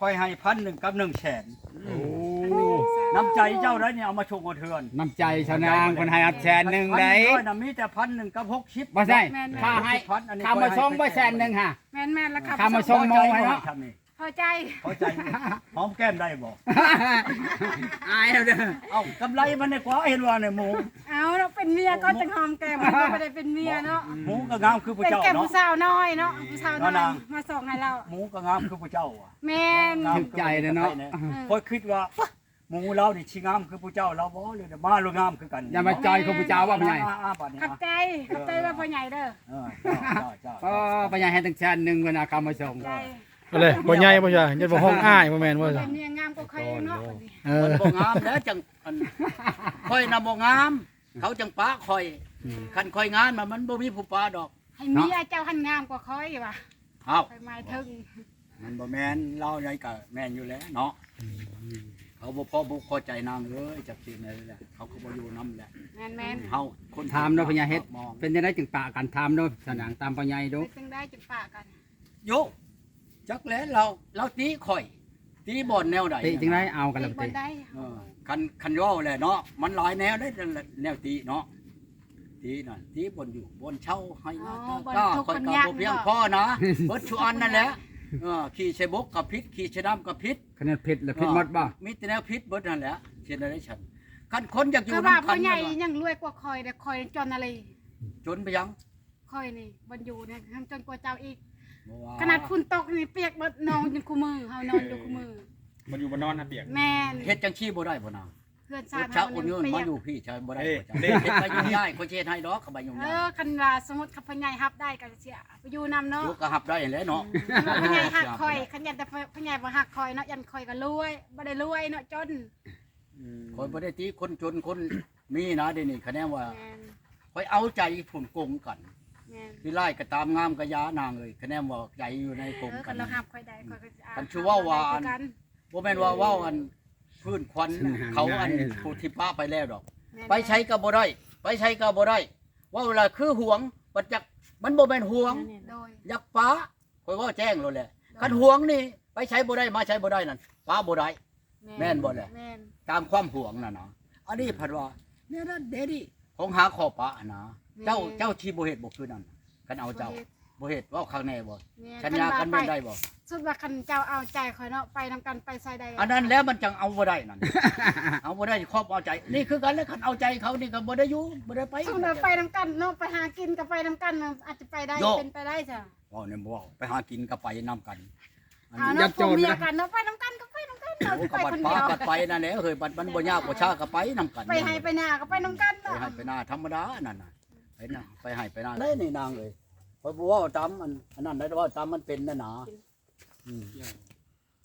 ຂ້ອຍໃຫ້ພັນໜຶ່ງກັບໜຶ່ງແສນ. ໂອ້ ນ້ຳໃຈເຈົ້າໄດ໋ນີ້ ເອົາມາສົ່ງຮອດເຮືອນ. ນ້ຳໃຈຊາວນາງເພິ່ນໃຫ້ຮອດແສນໜຶ່ງໄດ໋. ພັນໜຶ່ງຮ້ອຍນະ ມີແຕ່ພັນໜຶ່ງກັບຫົກສິບ. ບໍ່ໃຊ່ ແມ່ນໆ ຄ່າໃຫ້ ພັນ ອັນນີ້ ຄ່າມາສົ່ງບໍ່ແສນໜຶ່ງຫະ. ແມ່ນໆ ລະຄ່າ ຄ່າມາສົ່ງ ມາສົ່ງ ໝູ່ໃຫ້ເນາະ. ເຈົ້ານີ້ ພໍໃຈ ພໍໃຈ. ຫອມແກ້ມໄດ້ບໍ່? ອາຍແລ້ວເດີ. ເອົ້າ ກຳໄລມັນດີກວ່າ ເຫັນວ່າໃນໝູ. ເອົາເນາະ ເປັນເມຍກໍຈັ່ງຫອມແກ້ມ ບໍ່ໄດ້ເປັນເມຍເນາະ. ໝູກໍງາມຄືຜູ້ເຈົ້າເນາະ. ເປັນແກ້ມຜູ້ສາວນ້ອຍເນາະ ຜູ້ສາວນ້ອຍມາສົ່ງໃຫ້ລາວ. ໝູກໍງາມຄືຜູ້ເຈົ້າ. ແມ່ນ ຖືກໃຈເດ້ເນາະ. ຂ້ອຍຄິດວ່າ ໝູລາວນີ້ຊິງາມຄືຜູ້ເຈົ້າລາວບໍ່ ຫຼືມາລາວງາມຄືກັນ. ຢ່າມາຈ່ອຍຄືຜູ້ເຈົ້າວ່າ ພໍ່ໃຫຍ່. ອ່າໆ ບາດນີ້ ຂອບໃຈ ຂອບໃຈວ່າພໍ່ໃຫຍ່ເດີ. ເອີ ເຈົ້າໆ ເຈົ້າໆ. ພໍ່ໃຫຍ່ໃຫ້ຕັ້ງແສນໜຶ່ງເພິ່ນເອົາຄຳມາສົ່ງ. ເອົາເລີຍ ພໍ່ໃຫຍ່ບໍ່ໃຊ່ ຍັງບໍ່ຮ້ອງອ້າຍ ບໍ່ແມ່ນບໍ່? ເມຍງາມກວ່າຂ້ອຍເນາະ. ເອີ ມັນບໍ່ງາມແລ້ວ ຈັ່ງ ອັນ ຂ້ອຍນະບໍ່ງາມ ເຂົາຈັ່ງປະຂ້ອຍ. ອືມ ຄັນຂ້ອຍງາມ ມັນ ມັນບໍ່ມີຜູ້ປະດອກ. ໃຫ້ເມຍເຈົ້າຫັ້ນງາມກວ່າຂ້ອຍວ່າ. ເອົ້າ ຂ້ອຍໝາຍເຖິງ ມັນບໍ່ແມ່ນ ລາວໃດກໍແມ່ນຢູ່ແລ້ວເນາະ. ອືມ ເຂົາບໍ່ພໍອົກພໍໃຈນາງເອີຍ ຈັກຊິແນວໃດແຫຼະ ເຂົາກໍບໍ່ຢູ່ນຳແຫຼະ. ແມ່ນໆ ເຮົາຄົນ ຖາມເນາະ ພະຍາເຮັດ ເປັນຈັ່ງໃດຈຶ່ງປະກັນ? ຖາມເນາະ ສະນາງ ຕາມພໍ່ໃຫຍ່ດູ ເປັນຈັ່ງໃດຈຶ່ງປະກັນ? ໂຢ ຈັກແຫຼະ ລາວ ລາວຕີຂ້ອຍ ຕີບ່ອນແນວໃດ? ຕີຈັ່ງໃດ ເອົາກັນລະ ຕີບ່ອນໃດ? ເອີ ຄັນ ຄັນເວົ້າແຫຼະເນາະ ມັນຫຼາຍແນວເດ້ ແນວຕີເນາະ. ຕີນັ້ນ ຕີບ່ອນຢູ່ບ່ອນເຊົາ ໄຮ່ນາ ອໍ ຕາກ້າ ຂ້ອຍກໍບໍ່ພຽງພໍນະ ເບິດຊຸອັນນັ້ນແຫຼະ. ເອີ ຂີ້ໃສ່ບົກກໍຜິດ ຂີ້ໃສ່ດຳກໍຜິດ. ຄັນແນວຜິດລະຜິດໝົດບໍ່? ມີແຕ່ແນວຜິດເບິດຫັ້ນແຫຼະ. ເຮັດແນວໃດຊັ້ນ? ຄັນຄົນຢາກຢູ່ນຳກັນ ພໍ່ໃຫຍ່ຍັງລວຍກວ່າຂ້ອຍເດ້ ຂ້ອຍຈົນອະລີ. ຈົນໄປຫຍັງ? ຂ້ອຍນີ້ບ່ອນຢູ່ນີ້ຍັງຈົນກວ່າເຈົ້າອີກ. ຂະໜາດຝົນຕົກນີ້ປຽກເບິດ ນອນຢູ່ຄູ່ມື້ ເຮົານອນຢູ່ຄູ່ມື້. ບໍ່ຢູ່ບໍ່ນອນນະປຽກ. ແມ່ນ. ເຮັດຈັ່ງຊີ້ບໍ່ໄດ້ບໍ່ນາງ? ເຮືອນຊານເຮົານີ້ ມາຢູ່ພີ້ໃຊ້ບໍ່ໄດ້. ເອີ ເຮັດໃບຫຍຸ້ງຍ້າຍ ຂ້ອຍຊິເຮັດໃຫ້ດອກ ໃບຫຍຸ້ງຍ້າຍ. ເອີ ຄັນວ່າສົມມຸດຄັນພໍ່ໃຫຍ່ຮັບໄດ້ກໍຊິເອົາໄປຢູ່ນຳເນາະ. ຢູ່ກໍຮັບໄດ້ແຫຼະເນາະ. ອືມ ພໍ່ໃຫຍ່ຮັກຂ້ອຍ ຄັນແຕ່ພໍ່ໃຫຍ່ບໍ່ຮັກຂ້ອຍເນາະ ຢ້ານຂ້ອຍກໍລວຍ ບໍ່ໄດ້ລວຍເນາະ ຈົນ. ອືມ ຂ້ອຍບໍ່ໄດ້ຕິຄົນຈົນຄົນມີນະ ດຽວນີ້ຄະແນນວ່າ ແມ່ນ ຂ້ອຍເອົາໃຈຜູ້ກົງກັນ. ແມ່ນ. ຊິຮ້າຍກໍຕາມ ງາມກໍຢ່ານາງເອີຍ ຄະແນນວ່າໃຈຢູ່ໃນກົງກັນ. ເອີ ຄັນເຮົາຮັບຂ້ອຍໄດ້ ຂ້ອຍກໍຊິ ຄັນຊິເວົ້າວ່າ ບໍ່ແມ່ນວ່າເວົ້າອັນພື້ນຂວັນເຂົາ ອັນຜູ້ທີ່ປະໄປແລ້ວດອກ. ແມ່ນໆ ໄປໃສກໍບໍ່ໄດ້ ໄປໃສກໍບໍ່ໄດ້ ເວົ້າລະຄືຫວງ ບັດຈັກ ມັນບໍ່ແມ່ນຫວງ. ໂດຍ ຢາກປະ ຂ້ອຍເວົ້າແຈ້ງໂລດແຫຼະ. ໂດຍ ຄັນຫວງນີ້ ໄປໃສບໍ່ໄດ້ ມາໃສບໍ່ໄດ້ນັ້ນ ປະບໍ່ໄດ້. ແມ່ນ ແມ່ນບໍ່ແຫຼະ? ແມ່ນ. ຕາມຄວາມຫວງນັ້ນນະ. ອັນນີ້ ອືມ ພັດວ່າແນວນັ້ນແນວນີ້ ຂອງຫາຂໍ້ປະນະ. ແມ່ນ. ເຈົ້າ ເຈົ້າຊິບໍ່ເຮັດບໍ່ຄືນັ້ນ ຄັນເອົາເຈົ້າ? ບໍ່ເຮັດ ບໍ່ເຮັດ ເວົ້າຄັກແນ່ບໍ່? ແມ່ນ. ສັນຍາກັນແມ່ນໄດ້ບໍ່? ສົມມຸດວ່າຄັນເຈົ້າເອົາໃຈຂ້ອຍເນາະ ໄປນຳກັນໄປໃສໄດ້. ອັນນັ້ນແຫຼະ ມັນຈັ່ງເອົາບໍ່ໄດ້ນັ້ນ ເອົາບໍ່ໄດ້ຄວາມເອົາໃຈ. ນີ້ຄືກັນແຫຼະ ຄັນເອົາໃຈເຂົານີ້ກໍບໍ່ໄດ້ຢູ່ ບໍ່ໄດ້ໄປ. ສົມມຸດວ່າໄປນຳກັນເນາະ ໄປຫາກິນກໍໄປນຳກັນ ອາດຈະໄປໄດ້. ເປັນໄປໄດ້ຊະ. ເວົ້າແນວບໍ່ເວົ້າ ໄປຫາກິນກໍໄປນຳກັນ. ເອົາເນາະ ຜົວເມຍກັນເນາະ ໄປນຳກັນກໍໄປນຳກັນເນາະ. ໂອ້ ກໍບັດປະບັດໄປນັ້ນແຫຼະເຮີ້ຍ ບັດມັນບໍ່ຍາກບໍ່ຊ້າກໍໄປນຳກັນ. ໄປໄຮ່ໄປນາກໍໄປນຳກັນເນາະ. ໄປໄຮ່ໄປນາທຳມະດານັ້ນນະ. ໄປນະ ໄປໄຮ່ໄປນາໄດ້ນີ້ນາງເອີຍ. ຂ້ອຍບໍ່ເວົ້າຕາມອັນ ອັນນັ້ນໄດ໋ ເວົ້າຕາມມັນເປັນນັ້ນນະ. ອືມ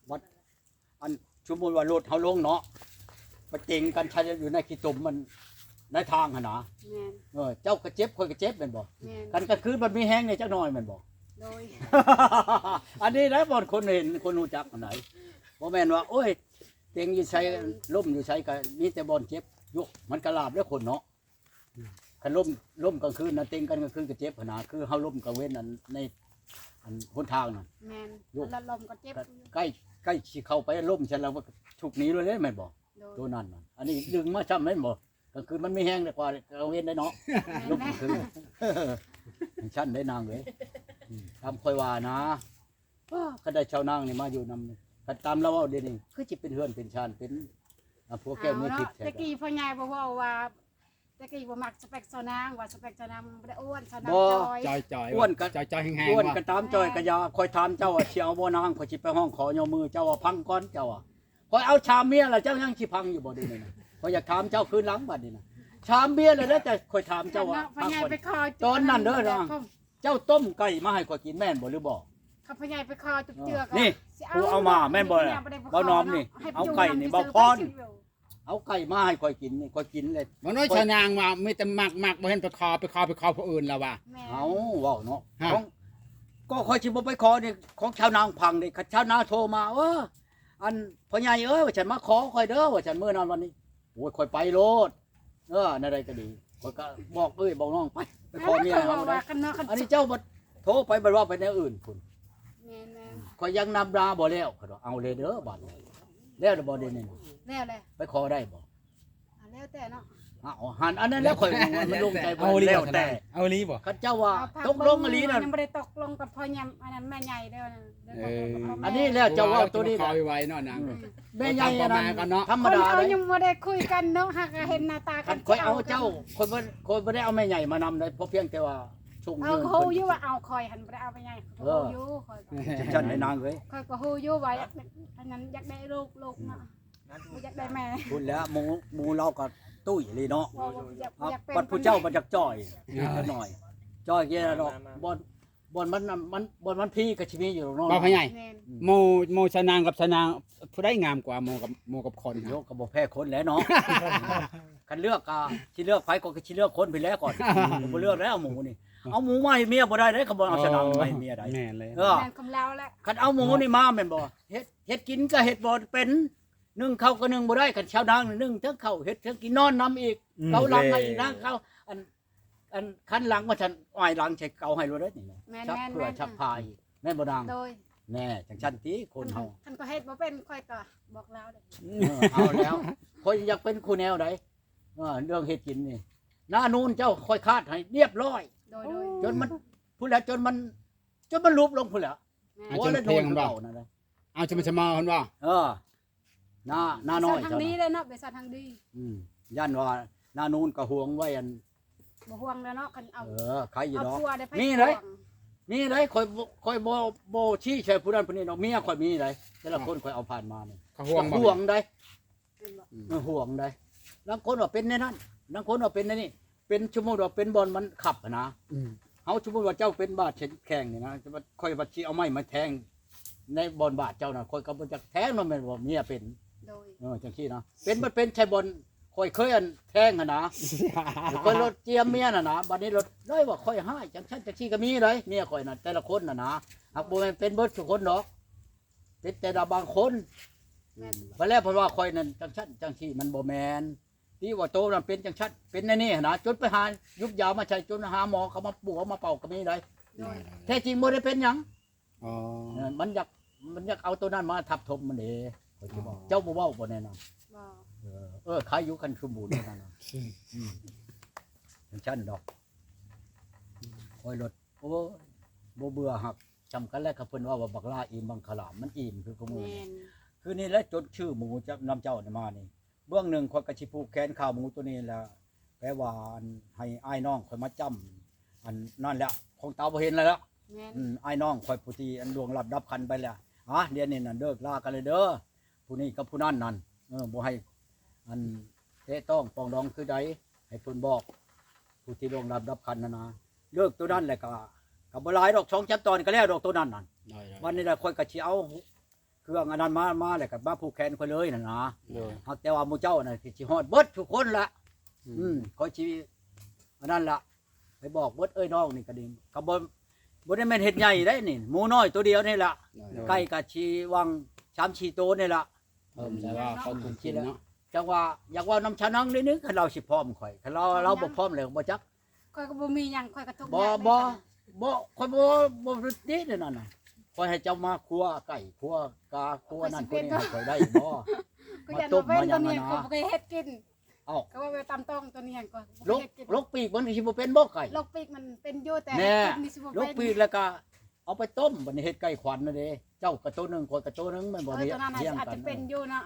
ບັດ ອັນ ສົມມຸດວ່າລົດເຮົາລົງເນາະ ໄປເຕັງກັນໃສ່ຢູ່ໃນຂີ້ຕົມມັນໃນທາງຫັ້ນນະ. ແມ່ນ. ເອີ ເຈົ້າກໍເຈັບ ຂ້ອຍກໍເຈັບແມ່ນບໍ່? ແມ່ນ. ຄັນກາງຄືນມັນມີແຮງແດ່ຈັກໜ້ອຍແມ່ນບໍ່? ໂດຍ. ອັນນີ້ແຫຼະບ່ອນຄົນເຫັນ ຄົນຮູ້ຈັກຫັ້ນໃດ໋. ບໍ່ແມ່ນວ່າ ໂອ້ຍ ເຕັງຢູ່ໃສ ລົ້ມຢູ່ໃສກໍມີແຕ່ບ່ອນເຈັບຢູ່ ມັນກໍລາບແລ້ວຄົນເນາະ. ອືມ ຄັນລົ້ມ ລົ້ມກາງຄືນນະ ເຕັງກັນກາງຄືນກໍເຈັບຫັ້ນນະ ຄືເຮົາລົ້ມກາງເວັນອັນໃນ ອັນຫົນທາງນັ້ນ. ແມ່ນ. ໂອ້ ລະລົ້ມກໍເຈັບ ໃກ້ ໃກ້ຊິເຂົ້າໄປລົ້ມຊັ້ນລະ ມັນກໍຊຸກໜີເລີຍເດ້ ແມ່ນບໍ່? ໂດຍ. ໂຕນັ້ນນະ ອັນນີ້ດຶງມາຊ້ຳແມ່ນບໍ່? ກາງຄືນມັນມີແຮງກວ່າກາງເວັນໄດ໋ເນາະ. ແມ່ນ. ລົ້ມກາງຄືນ ຈັ່ງຊັ້ນໄດ໋ນາງເອີຍ. ອືມ ຕາມຂ້ອຍວ່ານະ ອ້າ ຄັນໄດ້ຊາວນາງນີ້ມາຢູ່ນຳ ຄັນຕາມລາວເວົ້າດຽວນີ້ ຄືຊິເປັນເຮືອນເປັນຊານ ເປັນ ອາ ຜົວແກ້ວເມຍທິບແທ້. ແຕ່ກີ້ພໍ່ໃຫຍ່ບໍ່ເວົ້າວ່າ ແຕ່ກີ້ບໍ່ມັກສະເປັກຊາວນາງ ວ່າສະເປັກຊາວນາງບໍ່ໄດ້ອ້ວນ ຊາວນາງ ບໍ່ ຈ່ອຍ ຈ່ອຍໆ ອ້ວນກໍ ຈ່ອຍໆ ແຮງໆ ອ້ວນກໍຕາມ ຈ່ອຍກໍຢ່າ. ຂ້ອຍຖາມເຈົ້າວ່າ ຊິເອົາບໍ່ນາງ ຂ້ອຍຊິໄປຮ້ອງຂໍຍົກມື ເຈົ້າວ່າ ຟັງກ່ອນ ເຈົ້າວ່າ ຂ້ອຍເອົາຊາມເມຍແລ້ວ ເຈົ້າຍັງຊິຟັງຢູ່ບໍ່ດຽວນີ້ນະ? ຂ້ອຍຢາກຖາມເຈົ້າຄືນຫຼັງບັດນີ້ນະ ຊາມເມຍແລ້ວ ແລ້ວແຕ່ຂ້ອຍຖາມເຈົ້າວ່າ ຟັງກ່ອນ ຕອນນັ້ນເດີນາງ ເຈົ້າຕົ້ມໄກ່ມາໃຫ້ຂ້ອຍກິນແມ່ນບໍ່ ຫຼືບໍ່? ຂ້າພະໃຫຍ່ໄປຂໍຈຸບເຈື່ອ ນີ້ ຜູ້ເອົາມາແມ່ນບໍ່ລະ? ເວົ້ານ້ອມນີ້ ເອົາໄກ່ນີ້ ເວົ້າພອນ ເອົາໄກ່ມາໃຫ້ຂ້ອຍກິນນີ້ ຂ້ອຍກິນເລີຍ. ບໍ່ນ້ອຍຊາວນາງວ່າມີແຕ່ມັກ ມັກ ບໍ່ເຫັນໄປຂໍ ໄປຂໍ ໄປຂໍຜູ້ອື່ນລະວ່າ. ເອົາ ເວົ້າເນາະ ຂອງ ກໍຂ້ອຍຊິບໍ່ໄປຂໍນີ້ ຂອງຊາວນາງພັງເດ້. ຄັນຊາວນາງໂທມາ ເອີ ອັນ ພໍ່ໃຫຍ່ເອີຍ ວ່າຊັ້ນ ມາຂໍຂ້ອຍເດີ ວ່າຊັ້ນ ມື້ນັ້ນວັນນີ້ ໂອ້ຍ ຂ້ອຍໄປໂລດ. ເອີ ແນວໃດກໍດີ ຂ້ອຍກໍບອກເອີຍບອກນ້ອງ ໄປ ໄປຂໍເມຍເຮົາໄດ້. ອັນນີ້ເຈົ້າບັດໂທໄປ ບັດວ່າໄປແນວອື່ນພຸ້ນ. ແມ່ນໆ. ຂ້ອຍຍັງນຳນາບໍ່ແລ້ວ ຂ້ອຍວ່າ ເອົາເລີຍເດີບາດນີ້ ແລ້ວແລ້ວບໍ່ເດນີ້ນະ? ແລ້ວແຫຼະ ໄປຂໍໄດ້ບໍ່? ອ່າ ແລ້ວແຕ່ເນາະ ເອົາ ຫັ້ນ ອັນນັ້ນແຫຼະ ຂ້ອຍຍັງວ່າມັນລົງໃຈບໍ່ ເອົາອີ່ຫຼີ ແລ້ວແຕ່ ເອົາອີ່ຫຼີບໍ່? ຄັນເຈົ້າວ່າ ເອົາພັກ ຕົກລົງອີ່ຫຼີນັ້ນ ເບິ່ງ ຍັງບໍ່ໄດ້ຕົກລົງກັບພໍ່ຍຳ ອັນນັ້ນແມ່ໃຫຍ່ເດີ ເອີ ອັນນີ້ແລ້ວເຈົ້າເວົ້າໂຕນີ້ແຫຼະ ໄວໆເນາະນາງ ອືມ ແມ່ໃຫຍ່ອັນນັ້ນ ທຳມະດາເດ້ ຍັງບໍ່ໄດ້ຄຸຍກັນເນາະ ຫາກເຫັນໜ້າຕາກັນ ຂ້ອຍເອົາເຈົ້າ ຂ້ອຍບໍ່ ຂ້ອຍບໍ່ໄດ້ເອົາແມ່ໃຫຍ່ມານຳເດ້ ເພາະພຽງແຕ່ວ່າ ເອົາ ກໍຮູ້ຢູ່ວ່າເອົາຂ້ອຍຫັ້ນບໍ່ໄດ້ເອົາໄປໃຫຍ່ ເອີ ຮູ້ຢູ່ຂ້ອຍກໍ ຈັ່ງຊັ້ນໄດ້ນາງເອີຍ ຂ້ອຍກໍຮູ້ຢູ່ວ່າ ອັນນັ້ນຢາກໄດ້ລູກ ລູກເນາະ ບໍ່ຢາກໄດ້ແມ່ ພຸ້ນແຫຼະ ໝູ່ ໝູ່ລາວກໍຕຸ້ຍອີ່ຫຼີເນາະ ບໍ່ ບໍ່ຢາກ ບໍ່ຢາກເປັນ ບັດຜູ້ເຈົ້າບັດຢາກຈ່ອຍ ເອີ ຈັກໜ້ອຍ ຈ່ອຍແກ່ດອກ ມາ ມາ ບ່ອນ ບ່ອນມັນ ມັນ ບ່ອນມັນພີກໍຊິມີຢູ່ດອກເນາະ ບໍ່ພໍ່ໃຫຍ່ ແມ່ນ ໝູ່ ໝູ່ຊະນາງກັບຊະນາງ ຜູ້ໃດງາມກວ່າ ໝູ່ກັບ ໝູ່ກັບຄົນ ໂຍ ກໍບໍ່ແພ້ຄົນແຫຼະເນາະ ຄັນເລືອກກໍຊິເລືອກໃຜ ກໍຊິເລືອກຄົນພີ້ແຫຼະກ່ອນ ບໍ່ເລືອກແລ້ວໝູ່ນີ້ ເອົາໝູ່ມາໃຫ້ເມຍບໍ່ໄດ້ເດ້ ຄັນບໍ່ເອົາຊະນາງມາໃຫ້ເມຍໄດ້ ແມ່ນເລີຍ ເອີ ແມ່ນຄຳລາວແຫຼະ ຄັນເອົາໝູ່ນີ້ມາແມ່ນບໍ່ ເຮັດ ເຮັດກິນກໍເຮັດບໍ່ເປັນ ໜຶ້ງເຂົ້າກໍໜຶ້ງບໍ່ໄດ້ ຄັນຊະນາງໜຶ້ງເທິງເຂົ້າ ເຮັດເທິງກິນ ນອນນຳອີກ ອືມ ເອົາຫຼັງໃຫ້ນາງເຂົາ ອັນ ອັນຄັນຫຼັງວ່າຊັ້ນ ອ້າຍຫຼັງໃສ່ເກົາໃຫ້ໂລດເດ້ນີ້ນະ ແມ່ນ ຊັກເພື່ອ ແມ່ນ ຊັກຜ້າອີກ ແມ່ນບໍ່ນາງ? ໂດຍ ແນ່ ຈັ່ງຊັ້ນຕິຄົນເຮົາ ຄັນຂ້ອຍເຮັດບໍ່ເປັນ ຂ້ອຍກໍບອກລາວເດ້ ເອີ ເອົາແລ້ວ ຂ້ອຍຢາກເປັນຄູ່ແນວໃດ ເອີ ເລື່ອງເຮັດກິນນີ້ ນານູນເຈົ້າຂ້ອຍຄາດໃຫ້ລຽບຮ້ອຍ ໂດຍ ໂດຍ ຈົນມັນ ພຸ້ນແຫຼະ ຈົນມັນ ຈົນມັນຫຼຸບລົງພຸ້ນແຫຼະ ແມ່ນ ຫົວລະໂດນຄືເກົ່ານັ້ນແຫຼະ ເອົາຈະມາສະເໝີເພິ່ນບໍ່? ເອີ ນາ ນານ້ອຍ ທາງດີເດ້ເນາະ ໄປສັດທາງດີ ອືມ ຢ້ານວ່ານານູນກໍຫວງໄວ້ ອັນ ບໍ່ຫວງແລ້ວເນາະ ຄັນເອົາ ເອີ ໃຄຢູ່ດອກ ມີໄດ໋ ມີໄດ໋ ຂ້ອຍບໍ່ ຂ້ອຍບໍ່ ບໍ່ຊີ້ໃສ່ຜູ້ນັ້ນຜູ້ນີ້ດອກ ເມຍຂ້ອຍມີໄດ໋ ແຕ່ລະຄົນຂ້ອຍເອົາຜ່ານມານີ້ ເຂົາຫວງ ຫວງໄດ໋ ເອີ ຫວງໄດ໋ ລາງຄົນວ່າເປັນແນວນັ້ນ ລາງຄົນວ່າເປັນແນວນີ້ ເປັນ ສົມມຸດວ່າເປັນບ່ອນມັນຄັບຫັ້ນນະ ອືມ ເຮົາສົມມຸດວ່າເຈົ້າເປັນບາດແຂງນີ້ນະ ຂ້ອຍວ່າຊິເອົາໄມ້ມາແທງໃນບ່ອນບາດເຈົ້ານະ ຂ້ອຍກໍບໍ່ຈັກແທງເນາະ ແມ່ນບໍ່ ເມຍເປັນ ໂດຍ ເອີ ຈັ່ງຊີ້ນະ ເປັນ ມັນເປັນໃສ່ບ່ອນຂ້ອຍເຄີຍ ອັນ ແທງຫັ້ນນະ ຂ້ອຍລົດຈຽມເມຍຫັ້ນນະ ບາດນີ້ລົດເລີຍວ່າຂ້ອຍຮ້າຍ ຈັ່ງຊັ້ນຈັ່ງຊີ້ກໍມີເດ້ ເມຍຂ້ອຍນະ ແຕ່ລະຄົນຫັ້ນນະ ຫາກບໍ່ແມ່ນເປັນເບິດທຸກຄົນດອກ ເປັນແຕ່ລະບາງຄົນ ແມ່ນ ບັດແລ້ວເພິ່ນວ່າຂ້ອຍນັ້ນຈັ່ງຊັ້ນຈັ່ງຊີ້ ມັນບໍ່ແມ່ນ ຕິວ່າໂຕນັ້ນເປັນຈັ່ງຊັ້ນ ເປັນແນວນີ້ຫັ້ນນະ ຈົນໄປຫາຢຸບຢາມາໃສ່ ຈົນຫາໝໍເຂົາມາປົວມາເປົ່າກໍມີໄດ໋ ໂດຍ ແທ້ຈິງບໍ່ໄດ້ເປັນຫຍັງ ອໍ ເອີ ມັນຢາກ ມັນຢາກເອົາໂຕນັ້ນມາທັບຖົມມັນເດ້ ຂ້ອຍຊິບອກ ອໍ ເຈົ້າບໍ່ເວົ້າບໍ່ແນະນຳ ບໍ່ ເອີ ເອີ ໃຄຢູ່ຄັນສົມບູນເທົ່ານັ້ນນະ ອືມ ຈັ່ງຊັ້ນດອກ ຂ້ອຍລົດ ໂອ້ຍ ບໍ່ເບື່ອຮັກ ສ່ຳກັນແຫຼະ ຄັນເພິ່ນເວົ້າວ່າບັກຫຼ້າອີ່ມບັງຄະຫຼາມ ມັນອີ່ມຄືຄູ່ມື້ນີ້ ແມ່ນ ຄືນີ້ແຫຼະ ຈົນຊື້ໝູຈາກນຳເຈົ້ານີ້ມານີ້ ເບື້ອງໜຶ່ງຂ້ອຍກໍຊິຜູກແຂນຂ້າໝູໂຕນີ້ແຫຼະ ແປວ່າ ອັນ ໃຫ້ອ້າຍນ້ອງຂ້ອຍມາຈ້ຳ ອັນນັ້ນແຫຼະ ຂອງຕາບໍ່ເຫັນແລ້ວລະ ແມ່ນ ອືມ ອ້າຍນ້ອງຂ້ອຍຜູ້ທີ່ ອັນ ລ່ວງລັບດັບຂັນໄປແລ້ວ ອາ ດຽວນີ້ນັ້ນເລີກລາກັນເລີຍເດີ ຜູ້ນີ້ກັບຜູ້ນັ້ນນັ້ນ ເອີ ບໍ່ໃຫ້ ອັນ ແຕະຕ້ອງປອງດອງຄືໃດ ໃຫ້ເພິ່ນບອກ ຜູ້ທີ່ລ່ວງລັບດັບຂັນນັ້ນນະ ເລີກໂຕນັ້ນແຫຼະ ກະ ກະບໍ່ຫຼາຍດອກ ສອງສາມຕອນກະແລ້ວດອກໂຕນັ້ນນັ້ນ ໂດຍໆ ບັດນີ້ລະຂ້ອຍກະຊິເອົາເຄື່ອງອັນນັ້ນມາ ມາແລ້ວກະມາຜູກແຂນຂ້ອຍເລີຍຫັ້ນນະ ໂດຍ ຫາກແຕ່ວ່າໝູ່ເຈົ້ານະ ຊິຮອດເບິດທຸກຄົນລະ ອືມ ອືມ ຂ້ອຍຊິ ອັນນັ້ນລະ ໄປບອກເບິດເອີຍນ້ອງນີ້ກະດີ ກະບໍ່ ບໍ່ໄດ້ແມ່ນເຮັດໃຫຍ່ໄດ໋ນີ້ ໝູນ້ອຍໂຕດຽວນີ້ລະ ໂດຍ ໄກ່ກະຊິຫວ່າງສາມສີ່ໂຕນີ້ລະ ເອີ ແຕ່ວ່າເຂົາຄົງກິນເນາະ ຈັ່ງວ່າຢາກເວົ້ານຳຊາວນາງໜ້ອຍໜຶ່ງ ຄັນລາວຊິພ້ອມຂ້ອຍ ຄັນລາວ ລາວບໍ່ພ້ອມແລ້ວບໍ່ຈັກ ຂ້ອຍກໍບໍ່ມີຫຍັງ ຂ້ອຍກໍທຸກຍາກ ບໍ່ ບໍ່ ຂ້ອຍບໍ່ ບໍ່ຕິເດ້ນັ້ນນະ ຂ້ອຍໃຫ້ເຈົ້າມາຄົວໄກ່ ຄົວກາ ຄົວນັ້ນຄົວນີ້ໃຫ້ຂ້ອຍໄດ້ບໍ່? ຂ້ອຍຢ້ານວ່າເປັນຕົວນີ້ ມາຕົ້ມມາຫຍັງຫັ້ນນະ ຂ້ອຍບໍ່ເຄີຍເຮັດກິນ ເອົ້າ ກໍວ່າໄປຕຳຕ້ອງຕົວນີ້ຫຍັງກໍບໍ່ເຄີຍເຮັດກິນ ລົກປີກມັນຊິບໍ່ເປັນບໍ່ໄກ່? ລົກປີກມັນເປັນຢູ່ ແຕ່ເຮັດກິນນີ້ຊິບໍ່ເປັນ ລົກປີກແລ້ວກໍເອົາໄປຕົ້ມ ບັດນີ້ເຮັດໄກ່ຂວັນນະເດ້ ເຈົ້າກໍໂຕໜຶ່ງ ຂ້ອຍກໍໂຕໜຶ່ງ ແມ່ນບໍ່? ເອີ ໂຕນັ້ນອາດຈະເປັນຢູ່ເນາະ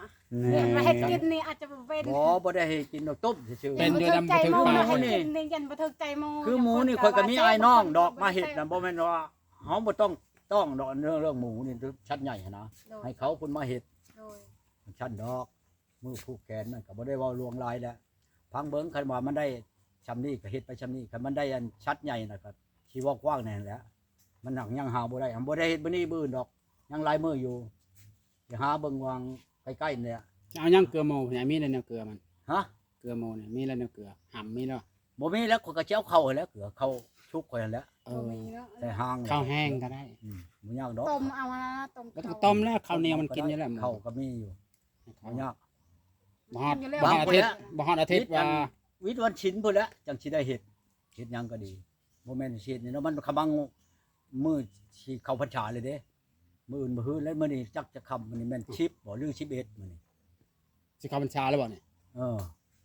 ແມ່ນ ຄັນວ່າເຮັດກິນນີ້ອາດຈະບໍ່ເປັນ ບໍ່ ບໍ່ໄດ້ເຮັດກິນດອກ ຕົ້ມຊື່ໆ ຢ້ານບໍ່ຖືກໃຈໝູ ໝູນີ້ ເຮັດກິນນີ້ຢ້ານບໍ່ຖືກໃຈໝູ ຄືໝູນີ້ຂ້ອຍກໍມີອ້າຍນ້ອງດອກມາເຮັດນະ ບໍ່ແມ່ນວ່າເຮົາບໍ່ຕ້ອງ ຕ້ອງດອກ ເລື່ອງ ເລື່ອງໝູນີ້ ສັດໃຫຍ່ຫັ້ນນະ ໂດຍ ໃຫ້ເຂົາເພິ່ນມາເຮັດ ໂດຍ ຊັ້ນດອກ ມື້ຜູກແຂນນັ້ນກໍບໍ່ໄດ້ເວົ້າຫຼວງຫຼາຍແຫຼະ ຟັງເບິ່ງ ຄັນວ່າມັນໄດ້ຊ່ຳນີ້ກໍເຮັດໄປຊ່ຳນີ້ ຄັນມັນໄດ້ອັນສັດໃຫຍ່ນະກໍຊິເວົ້າກວ້າງແນ່ຫັ້ນແຫຼະ ມັນຫຍັງຍັງຫາບໍ່ໄດ້ ບໍ່ໄດ້ເຮັດມື້ນີ້ມື້ອື່ນດອກ ຍັງຫຼາຍມື້ຢູ່ ຊິຫາເບິ່ງຫວ່າງໃກ້ໆນີ້ແຫຼະ ເອົາຫຍັງເກືອໝໍ ມີແລ້ວແນວເກືອມັນ ຮະ ເກືອໝໍນີ້ມີແລ້ວແນວເກືອ ຫຳມີແລ້ວ ບໍ່ມີແລ້ວ ຂ້ອຍກໍຊິເອົາເຂົ້າຫັ້ນແຫຼະ ເກືອ ເຂົ້າສຸກຂ້ອຍຫັ້ນແຫຼະ ເອີ ບໍ່ມີເນາະ ໃສ່ຫາງ ເຂົ້າແຫ້ງກໍໄດ້ ອືມ ບໍ່ຍາກດອກ ຕົ້ມເອົານະ ຕົ້ມ ກໍຕ້ອງ ເຂົ້າ ຕົ້ມແລ້ວ ເຂົ້າໜຽວມັນກິນຢູ່ແລ້ວ ເຂົ້າກໍມີຢູ່ ບໍ່ຍາກ ບໍ່ຮອດ ບໍ່ຮອດອາທິດ ບໍ່ຮອດອາທິດ ວິດອັນ ວ່າ ວິດວັນສິນພຸ້ນແຫຼະ ຈັ່ງຊິໄດ້ເຮັດ ເຮັດຫຍັງກໍດີ ບໍ່ແມ່ນຊິເຮັດນີ້ເນາະ ມັນກຳລັງມື້ຊິເຂົ້າພັນສາເລີຍເດ້ ມື້ອື່ນ ມື້ຮືນ ແລ້ວມື້ນີ້ຈັກຈະຄ່ຳ ມື້ນີ້ແມ່ນສິບບໍ່ ຫຼືສິບເອັດມື້ນີ້ ຊິເຂົ້າພັນສາແລ້ວບໍ່ນີ້? ເອີ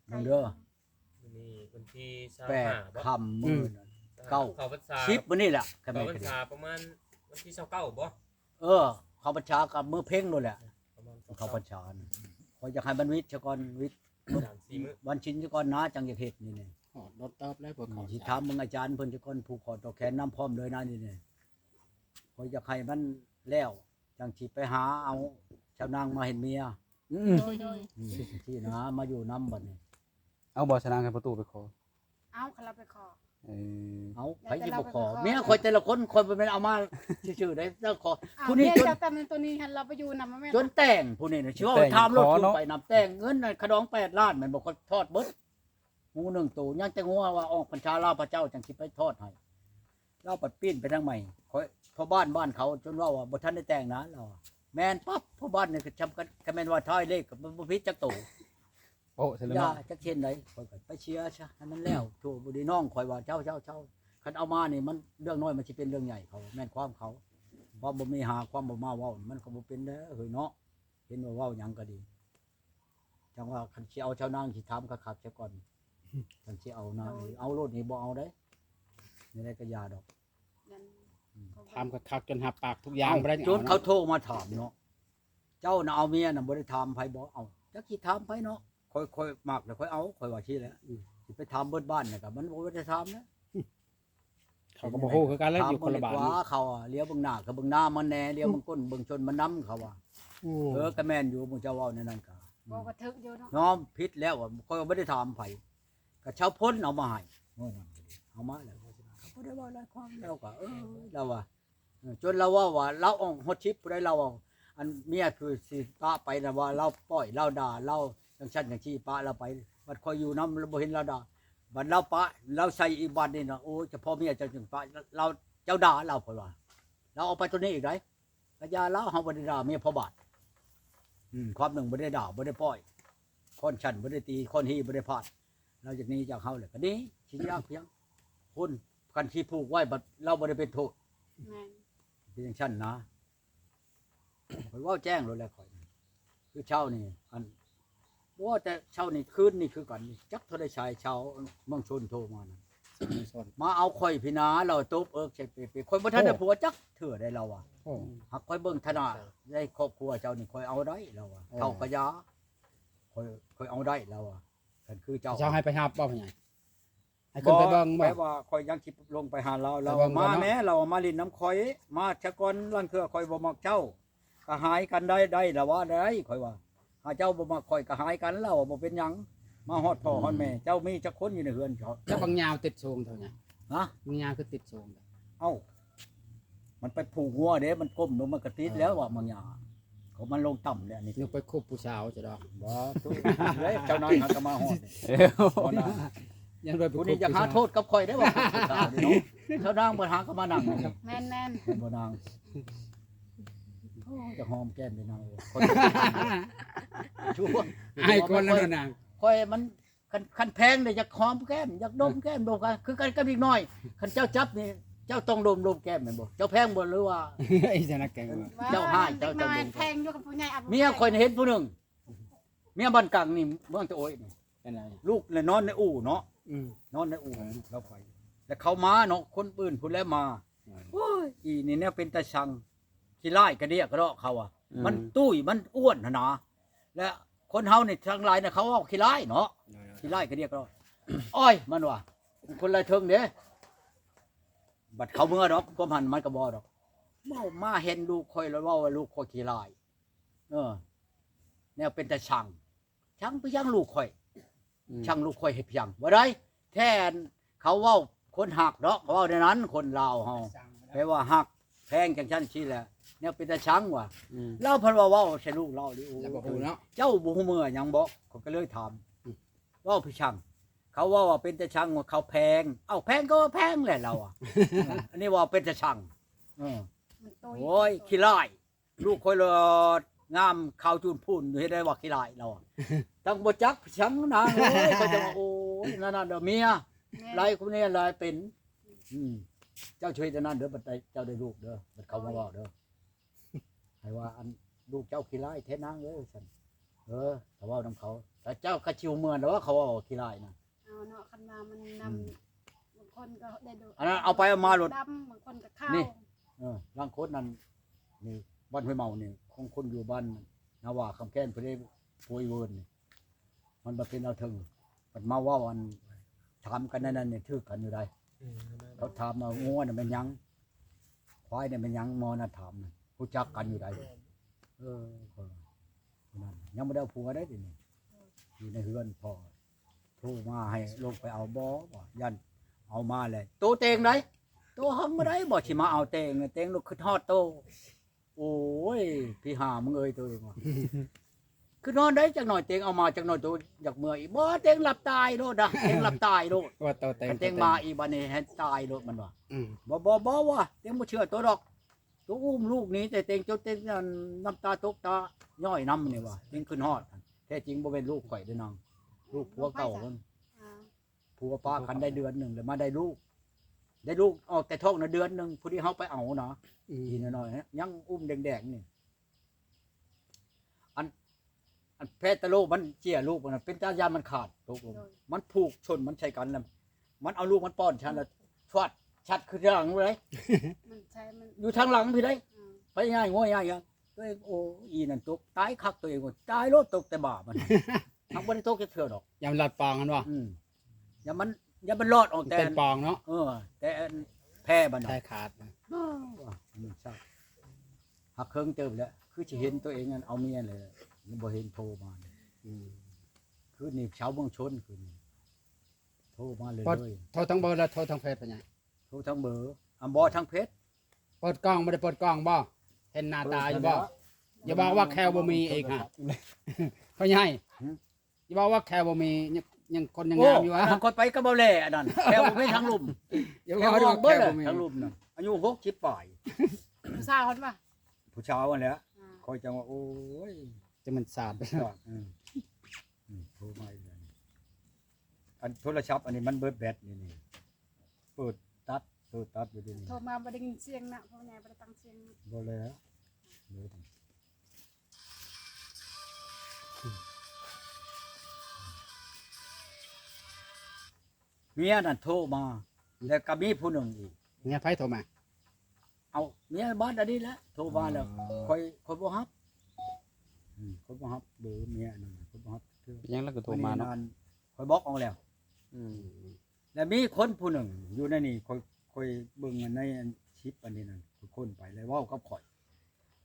ເບິ່ງເດີ ມື້ນີ້ວັນທີຊາວຫ້າບໍ່? ແປດຄ່ຳ ອືມ ມື້ນັ້ນ ເກົ້າ ເຂົ້າພັນສາ ສິບມື້ນີ້ແຫຼະ ເຂົ້າພັນສາປະມານວັນທີຊາວເກົ້າບໍ່? ເອີ ເຂົ້າພັນສາກໍມື້ເພັງໂລດແຫຼະ ປະມານ ເຂົ້າພັນສາ ຂ້ອຍຢາກໃຫ້ມັນວິດຊະກ່ອນ ວິດ ສາມສີ່ມື້ ວັນສິນຊະກ່ອນນາ ຈັ່ງຢາກເຮັດນີ້ ຮອດດົນເຕີບແລ້ວ ອືມ ຊິຖາມເບິ່ງອາຈານເພິ່ນຊະກ່ອນ ຜູກຂໍ້ຕໍ່ແຂນນຳພ້ອມເລີຍນາ ນີ້ ຂ້ອຍຢາກໃຫ້ມັນແລ້ວ ຈັ່ງຊິໄປຫາເອົາຊາວນາງມາເຮັດເມຍ ອືມ ໂດຍໆ ອືມ ຊິນະ ມາຢູ່ນຳບັດນີ້ ເອົາບໍ່ຊາວນາງ ໃຫ້ປະຕູໄປຂໍ? ເອົາ ຄັນລາວໄປຂໍ ເອີ ເອົາ ໃຜຊິບໍ່ຂໍ? ເມຍຂ້ອຍແຕ່ລະຄົນ ຂ້ອຍບໍ່ແມ່ນເອົາມາຊື່ໆ ໄດ້ ລາວຂໍ ຜູ້ນີ້ ເມຍເຈົ້າຕຳແໜ່ງໂຕນີ້ຫັ້ນ ລາວໄປຢູ່ນຳ ແມ່ນ ຈົນແຕ່ງ ຜູ້ນີ້ນະ ຊິເວົ້າຖາມໂລດ ໄປນຳແຕ່ງ ເງິນຂະດອງແປດລ້ານ ແມ່ນບໍ່? ຂ້ອຍທອດເບິດ ງູໜຶ່ງໂຕ ຍັງແຕ່ງົວວ່າອອກພັນສາລາວພະເຈົ້າ ຈັ່ງຊິໄປທອດໃຫ້ ລາວປັດປີ້ນໄປທາງໃໝ່ ຂ້ອຍ ພໍ່ບ້ານ ບ້ານເຂົາຈົນເວົ້າວ່າບໍ່ທັນໄດ້ແຕ່ງນາ ລາວວ່າ ແມ່ນປັບ ພໍ່ບ້ານນີ້ກໍຈຳກັນ ຄັນແມ່ນວ່າທາຍເລກກໍບໍ່ຜິດຈັກໂຕ ໂອ້ ສະເລີຍ ຢ່າ ເນາະ ຈັກເຊັ່ນໃດ ຂ້ອຍກໍໄປເຊຍຊະໃຫ້ມັນແລ້ວ ໂທບໍ່ດີ ນ້ອງຂ້ອຍວ່າ ເຈົ້າໆໆ ຄັນເອົາມານີ້ມັນເລື່ອງນ້ອຍ ມັນຊິເປັນເລື່ອງໃຫຍ່ ເຂົາ ແມ່ນຄວາມເຂົາ ຄວາມບໍ່ມີຫາ ຄວາມບໍ່ມາເວົ້າ ມັນກໍບໍ່ເປັນແລ້ວເຮີຍເນາະ ເຫັນວ່າເວົ້າຫຍັງກໍດີ ຈັ່ງວ່າຄັນຊິເອົາຊາວນາງ ຊິຖາມຄັກໆຊະກ່ອນ ຄັນຊິເອົານາງ ໂດຍ ເອົາໂລດນີ້ ບໍ່ເອົາເດ້ ແນວໃດກໍຢ່າດອກ ແມ່ນ ອືມ ຖາມຄັກໆ ຈົນຮັບປາກທຸກຢ່າງ ເອົ້າ ບໍ່ໄດ້ເອົາ ຈົນເຂົາ ເນາະ ໂທມາຖາມເນາະ ເຈົ້ານະເອົາເມຍນະ ບໍ່ໄດ້ຖາມໃຜບໍ່? ເອົ້າ ຈັກຊິຖາມໃຜເນາະ ຂ້ອຍ ຂ້ອຍມັກແລ້ວ ຂ້ອຍເອົາ ຂ້ອຍວ່າຊີ້ແຫຼະ ອືມ ຊິໄປຖາມເບິດບ້ານນະ ກໍມັນບໍ່ໄດ້ຖາມນະ ເຂົາກໍບໍ່ຮູ້ຄືກັນແຫຼະ ຢູ່ຄົນລະບ້ານ ເຂົາອະ ຫຼຽວເບິ່ງໜ້າກໍເບິ່ງໜ້າມັນແດ່ ຫຼຽວເບິ່ງກົ້ນເບິ່ງຊົນມັນນຳ ເຂົາວ່າ ໂອ້ ເອີ ກໍແມ່ນຢູ່ ໝູ່ເຈົ້າເວົ້າແນວນັ້ນກໍ ເວົ້າກໍຖືກຢູ່ເນາະ ຍອມຜິດແລ້ວ ຂ້ອຍບໍ່ໄດ້ຖາມໃຜ ກໍຊາວພົນເອົາມາໃຫ້ ເອົາມາແລ້ວ ເຂົາບໍ່ໄດ້ເວົ້າຫຼາຍຄວາມ ລາວກໍ ເອີ ລາວວ່າ ເອີ ຈົນລາວເວົ້າວ່າ ລາວອອກຮອດສິບ ຜູ້ໃດລາວເວົ້າ ອັນເມຍຄືຊິປະໄປນະ ວ່າລາວປ່ອຍ ລາວດ່າ ລາວຈັ່ງຊັ້ນຈັ່ງຊີ້ ປະລາວໄປ ບັດຂ້ອຍຢູ່ນຳ ບໍ່ເຫັນລາວດ່າ ບັດລາວປະ ລາວໃສ່ອີກບາດນີ້ນະ ໂອ້ຍ ສະເພາະເມຍເຈົ້າຈຶ່ງປະລາວ ເຈົ້າດ່າລາວ ຂ້ອຍວ່າ ລາວເອົາໄປຕົວນີ້ອີກໃດ ກະຢ່າລາວ ເຮົາບໍ່ໄດ້ດ່າເມຍພໍ່ບາດ ອືມ ຄວາມໜຶ່ງບໍ່ໄດ້ດ່າ ບໍ່ໄດ້ປ້ອຍ ຄ້ອນຊັ້ນບໍ່ໄດ້ຕີ ຄ້ອນຮີ້ບໍ່ໄດ້ພາດ ລາວຢາກໜີຈາກເຮົາແຫຼະ ກະໜີ ຊິຍາກພຽງ ຄົນ ຄັນຊິຜູກໄວ້ ບັດລາວບໍ່ໄດ້ເປັນໂທດ ແມ່ນ ເປັນຈັ່ງຊັ້ນນະ ຂ້ອຍເວົ້າແຈ້ງໂລດແຫຼະ ຂ້ອຍ ຄືເຊົ້ານີ້ ອັນ ບໍ່ວ່າແຕ່ເຊົ້ານີ້ ຄືນນີ້ຄືກັນ ຈັກເທົ່າໃດສາຍ ຊາວເມືອງຊົນໂທມານະ ມາເອົາຂ້ອຍພີ້ນາ ລາວຕົບເອິກໃສ່ເປໆ ຂ້ອຍບໍ່ທັນໄດ້ ໂອ້ ຜົວຈັກເທື່ອໃດ ລາວວ່າ ໂອ້ ຫາກຂ້ອຍເບິ່ງຖານະໃນຄອບຄົວເຈົ້ານີ້ ຂ້ອຍເອົາໄດ້ ລາວວ່າ ໂອ້ ເຖົ້າກະຢາ ຂ້ອຍ ຂ້ອຍເອົາໄດ້ ລາວວ່າ ຄັນຄືເຈົ້າ ເຈົ້າໃຫ້ໄປຮັບບໍ່ ພໍ່ໃຫຍ່? ໃຫ້ຂຶ້ນໄປເບິ່ງບໍ່? ແປວ່າຂ້ອຍຍັງຊິລົງໄປຫາລາວ ລາວວ່າ ມາແມ້ ລາວວ່າ ມາຫຼິ້ນນຳຂ້ອຍ ມາຊະກ່ອນ ລາງເທື່ອຂ້ອຍບໍ່ມັກເຈົ້າ ກໍຫາຍກັນໄດ້ ໄດ້ລະວ່າໄດ້ ຂ້ອຍວ່າ ຖ້າເຈົ້າບໍ່ມັກຂ້ອຍກໍຫາຍກັນ ລາວວ່າ ບໍ່ເປັນຫຍັງ ມາຮອດພໍ່ຮອດແມ່ ເຈົ້າມີຈັກຄົນຢູ່ໃນເຮືອນເຈົ້າ? ແລ້ວບັກຍາວຕິດສູງເທົ່າໃດ? ຮະ? ບັກຍາວຄືຕິດສູງ? ເອົ້າ ມັນໄປຜູກງົວເດ້ ມັນກົ້ມລົງ ມັນກໍຕິດແລ້ວວ່າມັນຫຍ້າ ເຂົາມັນລົງຕ່ຳແລ້ວນີ້ ນຶກໄປຄົບຜູ້ສາວຊະດອກ ບໍ່ ຕູ້ເລີຍ ເຈົ້ານາຍຫາກໍມາຮອດນີ້ ບໍ່ນາງ ຍັງໄປ ຜູ້ນີ້ຢາກຫາໂທດກັບຂ້ອຍໄດ້ວ່າຄົບຜູ້ສາວນີ້ເນາະ ເຈົ້ານາງບໍ່ຫາກໍມານັ່ງນີ້ ແມ່ນໆ ເຫັນບໍ່ນາງ ໂອ້ ຢາກຫອມແກ້ມເດ້ນາງ ຄົນ ຊົ່ວ ອາຍຄົນແລ້ວນາງ ຂ້ອຍມັນ ຄັນ ຄັນແພງເດ້ ຢາກຫອມແກ້ມ ຢາກດົມແກ້ມ ດົມ ຄືກັນກັບເດັກນ້ອຍ ຄັນເຈົ້າຈັບນີ້ ເຈົ້າຕ້ອງດົມ ດົມແກ້ມແມ່ນບໍ່? ເຈົ້າແພງບໍ່ ຫຼືວ່າ ເຈົ້າຮ້າຍ ເຈົ້າຕ້ອງດົມ ເດັກນ້ອຍແພງຢູ່ກັບຜູ້ໃຫຍ່ ເມຍຂ້ອຍເຫັນຜູ້ໜຶ່ງ ເມຍບ້ານກາງນີ້ ເມືອງຕະໂອ້ຍນີ້ ເປັນໄງ? ລູກລະນອນໃນອູ່ເນາະ ອືມ ນອນໃນອູ່ ເອີ ລາວໄປ ແລ້ວເຂົາມາເນາະ ຄົນອື່ນພຸ້ນແຫຼະມາ ອືມ ໂອ້ຍ ອີນີ້ແນວເປັນຕາຊັງ ຂີ້ຮ້າຍກະເດຍກະເດາະ ເຂົາວ່າ ອືມ ມັນຕຸ້ຍ ມັນອ້ວນຫັ້ນນາ ແລະ ຄົນເຮົານີ້ທັງຫຼາຍນະ ເຂົາເວົ້າຂີ້ຮ້າຍເນາະ ໂດຍໆ ຂີ້ຮ້າຍກະເດຍກະເດາະ ໂອ້ຍ ມັນວ່າ ຄົນລະເທິງເດ້ ບັດເຂົາເມືອດອກ ຄວາມຫັ້ນມັນກໍບໍ່ດອກ ເວົ້າມາເຫັນລູກຂ້ອຍ ແລ້ວເວົ້າວ່າລູກຂ້ອຍຂີ້ຮ້າຍ ເອີ ແນວເປັນຕາຊັງ ຊັງໄປຍັງລູກຂ້ອຍ ອືມ ຊັງລູກຂ້ອຍເຮັດຫຍັງ ບໍ່ໄດ້ ແທ້ ເຂົາເວົ້າຄົນຮັກເນາະ ເຂົາເວົ້າແນວນັ້ນ ຄົນລາວເຮົາ ແປວ່າຮັກແພງຈັ່ງຊັ້ນຊີ້ແຫຼະ ແນວເປັນຕາຊັງວ່າ ອືມ ລາວພັດວ່າເວົ້າໃສ່ລູກລາວນີ້ ໂອ້ ລາວບໍ່ຮູ້ເນາະ ເຈົ້າບໍ່ຮູ້ເມືອຫຍັງບໍ? ຂ້ອຍກໍເລີຍຖາມ ອືມ ເວົ້າໄປຊັງ ເຂົາເວົ້າວ່າເປັນຕາຊັງ ວ່າເຂົາແພງ ເອົ້າ ແພງກໍວ່າແພງແຫຼະລາວວ່າ ອັນນີ້ວ່າເປັນຕາຊັງ ເອີ ໂອ້ຍ ຂີ້ຮ້າຍ ລູກຂ້ອຍລະງາມຂາວຈູນພູນຢູ່ ເຮັດໄດ້ວ່າຂີ້ຮ້າຍລາວ ຕັ້ງບໍ່ຈັກສັງນາງເອີຍ ຂ້ອຍຈັ່ງວ່າ ໂອ້ຍ ນັ້ນໆ ເດີ ເມຍ ແມ່ນ ຫຼາຍຄົນນີ້ຫຼາຍເປັນ ອືມ ເຈົ້າຊ່ວຍແຕ່ນັ້ນເດີ ບັດໃດເຈົ້າໄດ້ລູກເດີ ບັດເຂົາມາເວົ້າເດີ ໃຫ້ວ່າ ອັນ ລູກເຈົ້າຂີ້ຮ້າຍແທ້ນາງເອີຍ ວ່າຊັ້ນ. ເອີ ກໍເວົ້ານຳເຂົາ ແຕ່ເຈົ້າກໍຊິຮູ້ເມື່ອແລ້ວວ່າເຂົາເວົ້າຂີ້ຮ້າຍນະ. ເອົາເນາະ ຄັນວ່າມັນນຳ ອືມ ບາງຄົນກໍໄດ້ດູ ອັນນັ້ນເອົາໄປເອົາມາໂລດ ດຳ ບາງຄົນກໍຂາວ ນີ້ ເອີ ລາງຄົນນັ້ນ ນີ້ ບ້ານຫ້ວຍເມົານີ້ ຂອງຄົນຢູ່ບ້ານນາຫວ້າ ຄຳແຄ້ນ ເພິ່ນໄດ້ໂພຍເວີນນີ້ ມັນບໍ່ເປັນລາວເທິງ ມັນມາເວົ້າ ອັນ ຖາມກັນໃນນັ້ນນີ້ ຖືກກັນຢູ່ໃດ. ເອີ ເຂົາຖາມວ່າງົວນະແມ່ນຫຍັງ ຄວາຍນະແມ່ນຫຍັງ ໝໍນະຖາມ ຮູ້ຈັກກັນຢູ່ໃດ. ເອີ ຄົນນັ້ນຍັງບໍ່ໄດ້ເອົາຜົວໃດ ດຽວນີ້ ຢູ່ໃນເຮືອນພໍ່ ໂທມາໃຫ້ລົງໄປເອົາບໍ່ ວ່າຢ້ານເອົາມາແລ້ວ ໂຕແຕ່ງໃດ ໂຕຫຶງບໍ່ໄດ້ ບໍ່ຊິມາເອົາແຕ່ງ ແຕ່ງໂລດ ຄິດຮອດໂຕ. ໂອ້ຍ ພີ່ຫາມຶງເອີຍ ໂຕເອງວ່າ ຄືນອນໄດ້ຈັກໜ້ອຍ ເຕັງເອົາມາຈັກໜ້ອຍ ໂຕຢາກເມືອອີກ. ບໍ່ ເຕັງຫຼັບຕາຍໂລດນະ ເຕັງຫຼັບຕາຍໂລດ ວ່າໂຕແຕ່ງ ຄັນເຕັງມາອີກບາດນີ້ໃຫ້ຕາຍໂລດ ມັນວ່າ. ອືມ ບໍ່ ບໍ່ ບໍ່ວ່າ ເຕັງບໍ່ເຊື່ອໂຕດອກ ໂຕອຸ້ມລູກໜີ ແຕ່ເຕັງຈົນເຕັງ ອັນ ນ້ຳຕາຕົກຕາຍ້ອຍນຳນີ້ວ່າ ເຕັງຂຶ້ນຮອດ ແທ້ຈິງບໍ່ແມ່ນລູກຂ້ອຍເດ້ນາງ ລູກຜົວເກົ່າມັນ. ອ່າ ຜົວປະກັນໄດ້ເດືອນໜຶ່ງ ແລ້ວມາໄດ້ລູກ ໄດ້ລູກອອກແຕ່ທ້ອງນະເດືອນໜຶ່ງ ພໍດີເຮົາໄປເອົານະ ອືມ ອີນ້ອຍໆ ຍັງອຸ້ມແດງໆນີ້. ອັນ ອັນແພດຕະໂລມັນເຈຍລູກມັນນະ ເປັນຕາຢ້ານມັນຂາດຕົກລົງ ໂດຍ ມັນຜູກຊົນມັນໃສ່ກັນນະ ມັນເອົາລູກມັນປ້ອນຊັ້ນລະ ອືມ ຊວດ ຊັດຄືທາງເລີຍ ມັນໃຊ້ ມັນຢູ່ທາງຫຼັງພີ້ໃດ. ອືມ ໄປຍ້າຍງົວຍ້າຍຫຍັງ ໂຕເອງ ໂອ້ ອີນັ້ນຕົກ ຕາຍຄັກ ໂຕເອງ ຕາຍໂລດ ຕົກແຕ່ບ່າມັນ ຫາກບໍ່ໄດ້ຕົກຈັກເທື່ອດອກ ຢ້ານລັດປາງຫັ້ນບໍ່? ອືມ ຢ້ານມັນ ຢ້ານມັນລອດອອກແຕ່ ເປັນປາງເນາະ ເອີ ແຕ່ອັນແພມັນ ແພຂາດນະ. ອ້າວ ອັນນີ້ຊະ ຫາກເຄິ່ງເຕີບແລ້ວ ຄືຊິເຫັນໂຕເອງນັ້ນເອົາເມຍແລ້ວ ຍັງບໍ່ເຫັນໂທມາ. ອືມ ຄືນີ້ຊາວເມືອງຊົນ ຄືນີ້ໂທມາເລີຍ ໂທທາງເບີ ແລ້ວໂທທາງເຟສເປັນຫຍັງ? ໂທທາງເບີ ອຳ ບໍ່ທາງເຟສ ເປີດກ້ອງ ບໍ່ໄດ້ເປີດກ້ອງບໍ່? ເຫັນໜ້າຕາຢູ່ບໍ່? ຢ່າບອກວ່າແຄວບໍ່ມີອີກຫະ ພໍ່ໃຫຍ່ ຫື? ຢ່າບອກວ່າແຄວບໍ່ມີ ຍັງ ຍັງຄົນຍັງງາມຢູ່ຫະ. ໂອ້ ອັນນັ້ນຂ້ອຍໄປກັບເບົາແຫຼອັນນັ້ນ ແຄວບໍ່ມີທາງລຸ່ມ ແຄວບໍ່ມີ ແຄວບໍ່ມີທາງລຸ່ມນະ ອາຍຸຫົກສິບປາຍ ຜູ້ສາວຫັ້ນວ່າ ຜູ້ສາວຫັ້ນແຫຼະ. ອ່າ ຂ້ອຍຈັ່ງວ່າ ໂອ້ຍ ຈະແມ່ນສາດ ອືມ ອືມ ໂທມາອີກແລ້ວ ອັນໂທລະສັບອັນນີ້ມັນເບີດແບັດນີ້ ນີ້ ເປີດຕັດ ເປີດຕັດຢູ່ເດນີ້ ໂທມາບໍ່ໄດ້ຍິນສຽງນະ ພໍ່ໃຫຍ່ບໍ່ໄດ້ຕັ້ງສຽງນະ ບໍ່ແລ້ວ ເບີດ ເມຍນັ້ນໂທມາ ແລ້ວກໍມີຜູ້ໜຶ່ງອີກ. ເມຍໃຜໂທມາ? ເອົາ ເມຍບ້ານອັນນີ້ແຫຼະ ໂທມາແລ້ວ ອໍ ຂ້ອຍ ຂ້ອຍບໍ່ຮັບ ອືມ ຂ້ອຍບໍ່ຮັບເບີເມຍອັນນັ້ນ ຂ້ອຍບໍ່ຮັບເທື່ອ. ເປັນຫຍັງລະກໍໂທມາເນາະ ຂ້ອຍບລັອກອອກແລ້ວ. ອືມ ແລ້ວມີຄົນຜູ້ໜຶ່ງຢູ່ໃນນີ້ ຂ້ອຍ ຂ້ອຍເບິ່ງອັນໃນອັນຄລິບອັນນີ້ນັ້ນ ຂ້ອຍຄົ້ນໄປ ແລ້ວເວົ້າກັບຂ້ອຍ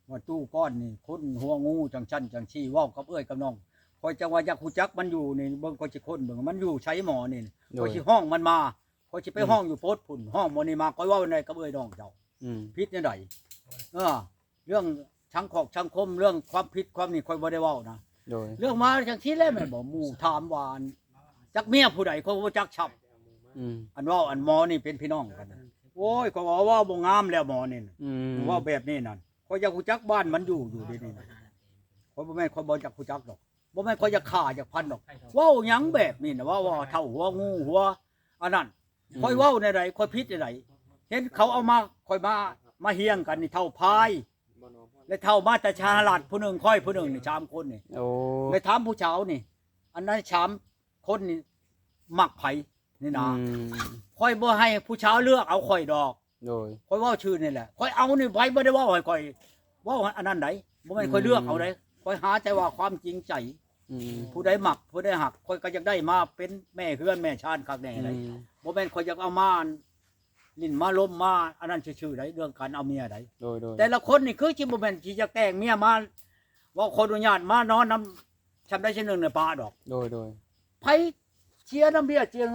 ວ່າ ຕູ້ກ້ອນນີ້ຄົນຫົວງູຈັ່ງຊັ້ນຈັ່ງຊີ້ ເວົ້າກັບເອື້ອຍກັບນ້ອງ. ຂ້ອຍຈັ່ງວ່າຢາກຮູ້ຈັກມັນຢູ່ນີ້ ເບິ່ງ ຂ້ອຍຊິຄົ້ນເບິ່ງມັນຢູ່ໃສໝໍນີ້ ໂດຍ ຂ້ອຍຊິຮ້ອງມັນມາ ຂ້ອຍຊິໄປ ອືມ ຮ້ອງຢູ່ໂພດພຸ້ນ ຮ້ອງໝໍນີ້ມາ ຂ້ອຍເວົ້າແນວໃດກັບເອື້ອຍນ້ອງເຈົ້າ? ອືມ ຜິດແນວໃດ? ເອີ ເລື່ອງສັງຄອກສັງຄົມ ເລື່ອງຄວາມຜິດຄວາມນີ້ ຂ້ອຍບໍ່ໄດ້ເວົ້ານະ. ໂດຍ ເລື່ອງມາຈັ່ງຊີ້ແຫຼະ ແມ່ນບໍ່? ໝູ່ຖາມວ່າ ອັນ ຈັກເມຍຜູ້ໃດ ຂ້ອຍບໍ່ຈັກຊ້ຳ. ອືມ ອັນເວົ້າ ອັນໝໍນີ້ເປັນພີ່ນ້ອງກັນນະ ໂອ້ຍ ຂ້ອຍວ່າເວົ້າບໍ່ງາມແລ້ວໝໍນີ້ນະ. ອືມ ເວົ້າແບບນີ້ນັ້ນ ຂ້ອຍຢາກຮູ້ຈັກບ້ານມັນຢູ່ ຢູ່ເດນີ້ນະ. ຂ້ອຍບໍ່ແມ່ນ ຂ້ອຍບໍ່ຢາກຮູ້ຈັກດອກ ບໍ່ແມ່ນຂ້ອຍຢາກຂ້າຢາກຟັນດອກ. ເວົ້າຫຍັງແບບນີ້ນະ ເວົ້າ ເວົ້າເຖົ້າຫົວງູຫົວອັນນັ້ນ. ອືມ ຂ້ອຍເວົ້າແນວໃດ ຂ້ອຍຜິດແນວໃດ? ເຫັນເຂົາເອົາມາ ຂ້ອຍມາ ມາຮຽງກັນນີ້ ເຖົ້າພາຍ ແລະເຖົ້າມາແຕ່ສະຫະລັດຜູ້ໜຶ່ງ ຂ້ອຍຜູ້ໜຶ່ງນີ້ ສາມຄົນນີ້. ໂອ້ ແລະຖາມຜູ້ສາວນີ້ ອັນນັ້ນສາມຄົນນີ້ມັກໃຜນີ້ນະ. ອືມ ຂ້ອຍບໍ່ໃຫ້ຜູ້ສາວເລືອກເອົາຂ້ອຍດອກ. ໂດຍ ຂ້ອຍເວົ້າຊື່ນີ້ແຫຼະ ຂ້ອຍເອົານີ້ ໃຜບໍ່ໄດ້ເວົ້າໃຫ້ຂ້ອຍເວົ້າອັນນັ້ນໃດ. ບໍ່ແມ່ນ ອືມ ຂ້ອຍເລືອກເອົາໃດ ຂ້ອຍຫາແຕ່ວ່າຄວາມຈິງໃຈ. ອືມ ຜູ້ໃດມັກ ຜູ້ໃດຮັກ ຂ້ອຍກໍຢາກໄດ້ມາເປັນແມ່ເຮືອນແມ່ຊານຄັກແນ່ໃດ. ອືມ ບໍ່ແມ່ນຂ້ອຍຢາກເອົາມາຫຼິ້ນມາລົມມາອັນນັ້ນຊື່ໆໃດ ເລື່ອງການເອົາເມຍໃດ. ໂດຍໆ ແຕ່ລະຄົນນີ້ຄືຊິບໍ່ແມ່ນຊິຢາກແຕ່ງເມຍມາ ເວົ້າຂໍອະນຸຍາດມານອນນຳ ຊ່ຳໃດຊ່ຳໜຶ່ງໃນປ່າດອກ. ໂດຍໆ ໃຜເສຍນ້ຳເບຍເສຍເງິນ